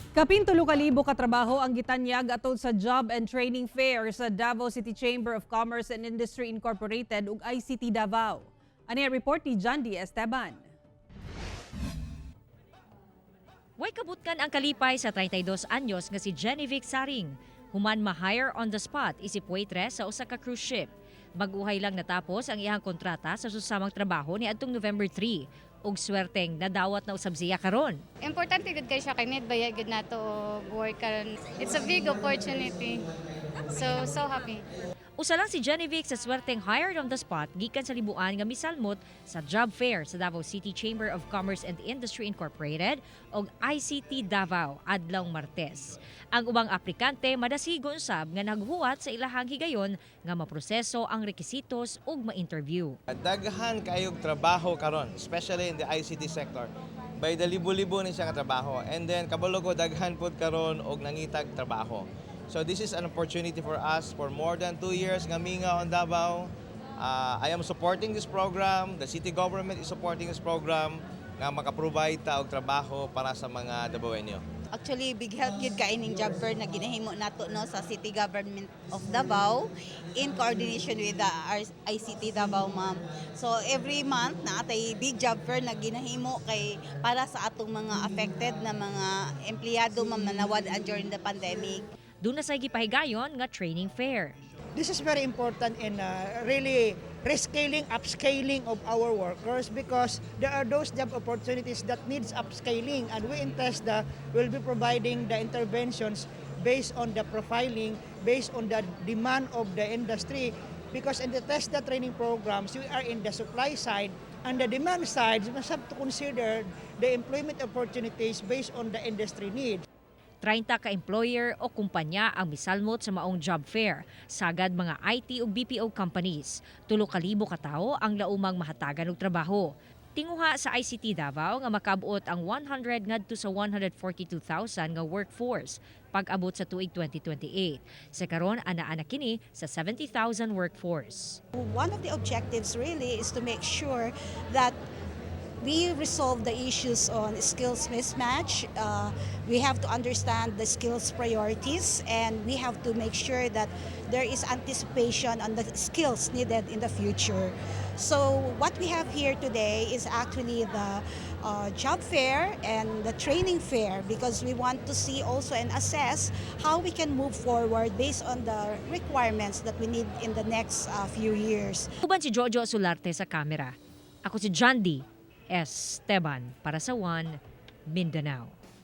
Kapin 3,000 ka trabaho ang gitanyag atol sa Job and Training Fair sa Davao City Chamber of Commerce and Industry Incorporated ug ICT Davao. Ani ang report ni John D. Esteban. Way kabutkan ang kalipay sa 32 anyos nga si Genevieve Saring. Human ma-hire on the spot isip waitress sa usa ka cruise ship. Bag-ohay lang natapos ang iyang kontrata sa susamang trabaho ni adtong November 3 ug swerteng nadawat na usab siya karon. Importante gud kay siya kay need baya gud nato og work karon. It's a big opportunity. So, so happy. Usa lang si Genevieve sa swerteng hired on the spot gikan sa libuan nga misalmot sa job fair sa Davao City Chamber of Commerce and Industry Incorporated og ICT Davao adlawng Martes. Ang ubang aplikante madasigon sab nga naghuwat sa ilahang higayon nga maproseso ang rekisitos ug ma-interview. Daghan kayog trabaho karon, especially in the ICT sector. By the libo-libo ni siya nga trabaho. And then kabalo ko daghan pud karon og nangitag trabaho. So this is an opportunity for us for more than 2 years nga mingaw on Davao. I am supporting this program. The city government is supporting this program nga maka-provide ta og trabaho para sa mga Dabawenyo. Actually, big help gyud kay ning job fair na ginahimo nato, no, sa City Government of Davao in coordination with the ICT Davao, ma'am. So every month naa tay big job fair na ginahimo kay para sa atong mga affected na mga empleyado, ma'am, na nawad-an during the pandemic. Duna say gipahigayon nga training fair. This is very important in really rescaling, upscaling of our workers because there are those job opportunities that needs upscaling, and we in TESDA will be providing the interventions based on the profiling, based on the demand of the industry, because in the TESDA training programs, we are in the supply side, and the demand side, we must have to consider the employment opportunities based on the industry needs. 30 ka employer o kumpanya ang misalmot sa maong job fair, sagad mga IT ug BPO companies. 3,000 ka tawo ang laumang mahatagan og trabaho. Tinguha sa ICT Davao nga makaabot ang 100 ngadto sa 142,000 nga workforce pag-abot sa tuig 2028. Sa karon, ana-ana kini sa 70,000 workforce. One of the objectives really is to make sure that we resolve the issues on skills mismatch. We have to understand the skills priorities, and we have to make sure that there is anticipation on the skills needed in the future. So what we have here today is actually the job fair and the training fair because we want to see also and assess how we can move forward based on the requirements that we need in the next few years. Uban si Jojo Solarte sa kamera. Ako si John D. Esteban para sa One Mindanao.